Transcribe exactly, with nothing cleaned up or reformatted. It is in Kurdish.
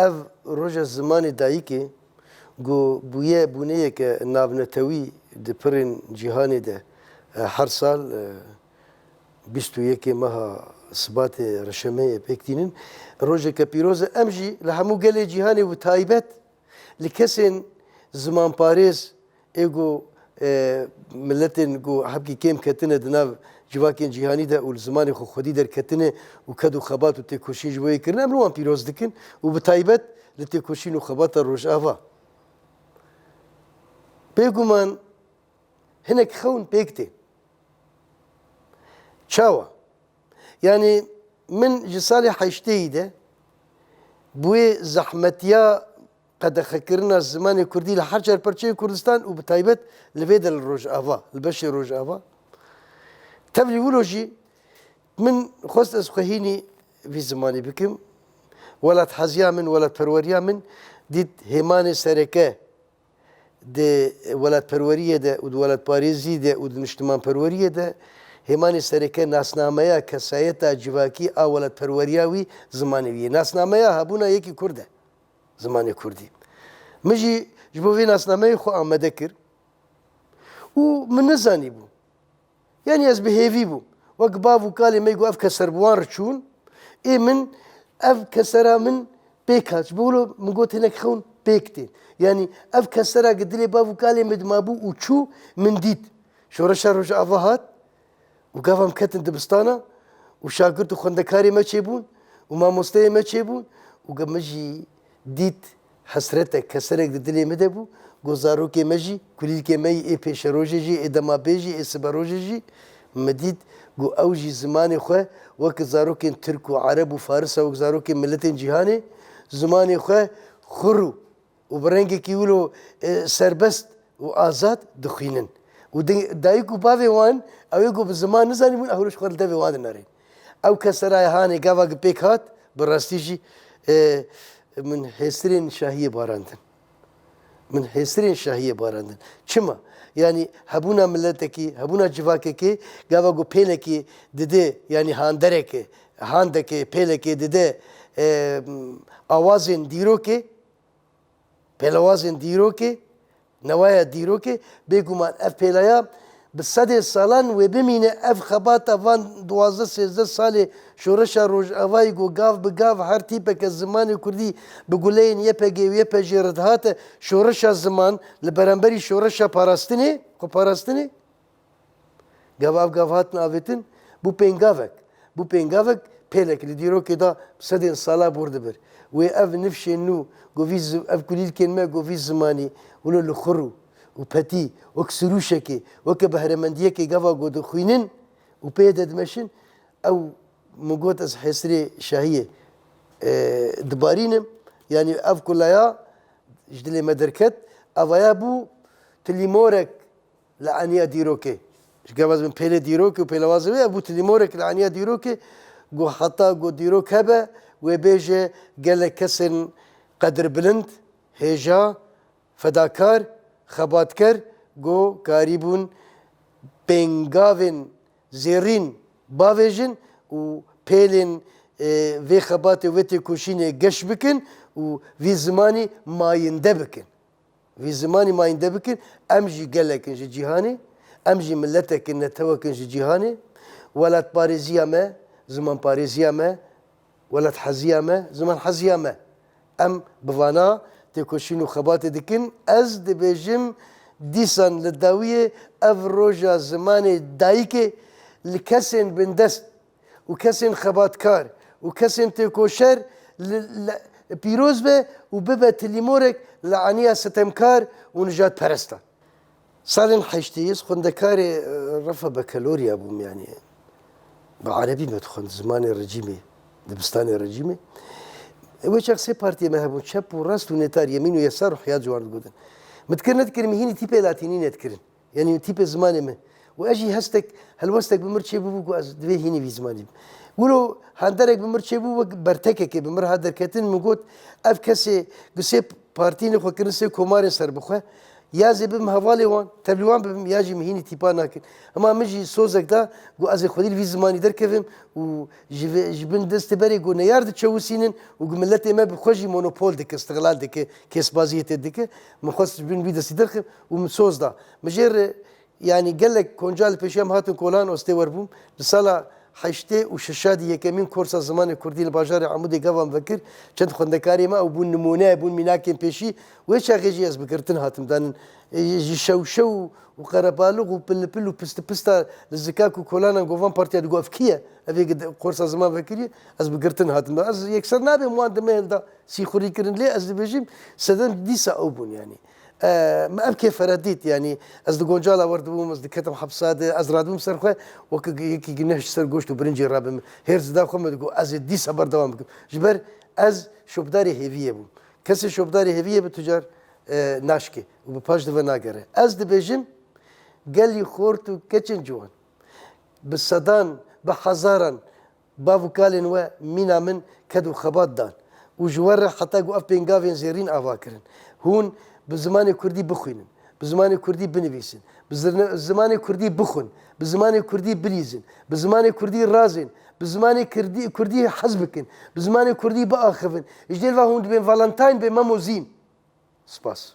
Ev roja zimanê dayikê ku bûye bûneyeke navnetewî di pirên cîhanê de, e, her sal, e, bîst û yekê meha Sibatê, Reşemeyê pêk tînin. Rojeke pîroz e. Em jî li hemû gelê cîhanê, bi taybet li kesên zimanparêz ê ku, e, miletên ku hebkî kêm ketine di nav civakên cîhanî de û li zimanê xwe xwedî derketine û ked û xebat û têkoşîn ji bo yê kirine, em li wan pîroz dikin û bi taybet li têkoşîn û xebata Rojava. Bêguman hinek xewn pêk tê. Çawa? Yanî min ji salê heştêyî de bi wê zehmetiya qedexekirina zimanê kurdî li her çar perçeyên Kurdistan û bi taybet li vê de li Rojava, li beşê Rojava. Tevlî wilo jî min xwest ez xwe hînî vî zimanî bikim. Welathaziya min, welatperweriya min dît hêmanê sereke di welatperweriyê de û di welatparêzî de û di niştimanperweriyê de hêmanê sereke nasnameya kesayeta civakî a welatperweriya wî zimanê wî ye. Nasnameya hebûna yekî kurd e, zimanê kurdî. Min jî ji bo vê nasnameyê xwe amade kir û min nizanîbû. Yanî ez bi hêvî bûm. Wek bav û kalê me ku ev keser bi wan re çûn, ê min ev kesera min pêk hat. Ji bo wilo min got hinek xewn pêk tên. Yanî ev kesera ku dilê bav û kalê min dimabû û çû, min dît. Şoreşa Rojava hat û gava em ketin dibistana û şagirt û xwendekarê me çêbûn û mamosteyê me çêbûn û ge min jî dît hesretek, keserek di dilê min de bû. Got zarokê me jî, kulîlkê me yî, ê pêşerojê jî, ê demapê jî, ê siberojê jî, min dît ku ew jî zimanê xwe wek zarokên tirk û ereb û farisa, wek zarokên miletên cîhanê, zimanê xwe xur û û bi rengekî wilo, e, serbest û azad dixwînin. Û di-, dayik û bavê wan, ew ê ku bi ziman nizanîbûn, ew ji xwe li devê wan dinêrin. Ew keseraya hanê gava ku pêk hat, bi rastî jî, e, min hêsirên şahiyê barandin. Min hêsirên şahiyê barandin. Çima? Yanî hebûna miletekî, hebûna civakekê, gava ku pêlekê dide, yanî handerekê, handekê, pêlekê dide, e, awazên dîrokê, pêlawazên dîrokê, newaya dîrokê, bêguman ev pêlaya bi sedên salan wê bimîne. Ev xebata van duwazdeh sêzdeh salê Şoreşa Rojavayî ku gav bi gav her tîpeke zimanê kurdî bi guleyên Y P G û Y P J'ê re dihate şoreşa ziman li beramberî şoreşa parastinê, xwe parastinê, Gava ev gav hatin avêtin, bû pêngavek. Bû pêngavek, pêlek li dîrokê de sedên sala bûr dibir. Wê ev nifşên nû, govî zi-, ev kulîlkên me govî zimanî, wilo li xur û, û petî, wek sirûşekê, weke behremendiyekê gava go dixwînin û pê de dimeşin, ew min got ez hêsirê şahiyê, e, dibarînim. Yanî ev kulaya ji dilê me derket, evaya bû tilîmorek li eniya dîrokê. Ji gava ez bin pêlê dîrokê û pêlewazê wê, ev bû tilîmorek li eniya dîrokê, ku heta ku dîrok hebe, wê bêje gelek kesên qedirbilind, hêja, fedakar, xebatker, ku karîbûn pêngavên zêrîn bavêjin û pêlên, e, vê xebatê, vê têkoşînê geş bikin û vî zimanî mayînde bikin. Vî zimanî mayînde bikin, em jî gelek in ji cîhanê, em jî miletek in, netewek in ji cîhanê. Welatparêziya me, zimanparêziya me, welathaziya me, zimanhaziya me. Em bi vana têkoşîn û xebatê dikin. Ez dibêjim, dîsan li dawiyê ev roja zimanê dayikê li kesên bindest û kesên xebatkar û kesên têkoşer li, li, pîroz be û bibe tilîmorek li aniya sitemkar û nijadperestan. Salên heştê ez xwendekarê, e, refa bekalorya bûm, yanî bi erebî me dixwend, zimanê rejîmê, dibistanê rejîmê. Wê çax sê partiyê me hebûn, çep û rast û nêtar, yemîn û yesar û hiyat ji wan digotin. Min dikir nedikir, min hînî tîpê latînî nedikir. Yanî tîpê zimanê min. Û ez jî hestek, helwestek bi mir çêbûbû ku ez divê hînî vî zimanî bim. Wilo handerek bi mir çêbû, wek bertekekê bi mir hat derketin, min got, ev kesê bi sê partînê xwe kirin sê komarên serbixwe. Ya ez ê bibim hevalê wan, tevlî wan bibim, ya jî min hînî tîpa nakin. Hema min jî sozek da, got ez ê xwedî li vî zimanî derkevim û ji vê, ji bin destê berê got neyar diçewisînin û got miletê me bi xwe jî monopol dike, îstixlal dike, kêsbaziyê tê dike. Min xwest ji bin wî destî derxim û min soz da. Min jê re, yanî gelek konca li pêşiya min hatin kolan, ostê werbûm. Li sala heştê û şeşa dî yekemîn korsa zimanê kurdî li bajarê Amûdê gava min vekir. Çend xwendekarê me ew bûn nimûne, bûn mînakên pêşî. Wê çaxê jî ez bi girtin hatim danin. E, ji şewşew û qerebalix û pilipil û pistipista li zikak û kolanan govan partiya digot, ev kî ye? Ev yek korsa ziman vekirî, ez bi girtin hatim. Ez yekser nabêm wan di me hilda sîxurî kirin, lê ez dibêjim sedem dîsa ew bûn, yanî. E, me ev kêfere dît, yanî ez di Goncala werdibûm, ez diketim hepsa de, ez radibûm ser xwe, weke yekî guneh ji ser goşt û birincê rabim. Hêrs dida xwe, me digot ez ê dîsa berdewam bikim. Ji ber ez şopdarê hêviyê bûm. Kesê şopdarê hêviyê bi tucar, e, naşkê û bi paş dive nagere. Ez dibêjim, gelî xort û keçên ciwan, bi sedan, bi hezaran bav û kalên we mîna min ked û xebat dan û ji we re heta ku ev pêngavên zêrîn ava kirin. Hûn bi zimanê kurdî bixwînin, bi zimanê kurdî binivîsin, bi zirne-, zimanê kurdî bixwin, bi zimanê kurdî bilîzin, bi zimanê kurdî razên, bi zimanê kirdî-, kurdî hez bikin, bi zimanê kurdî biaxivin. Ji dêr ve hûn dibên Valentine bê Memo Zîn. Spas.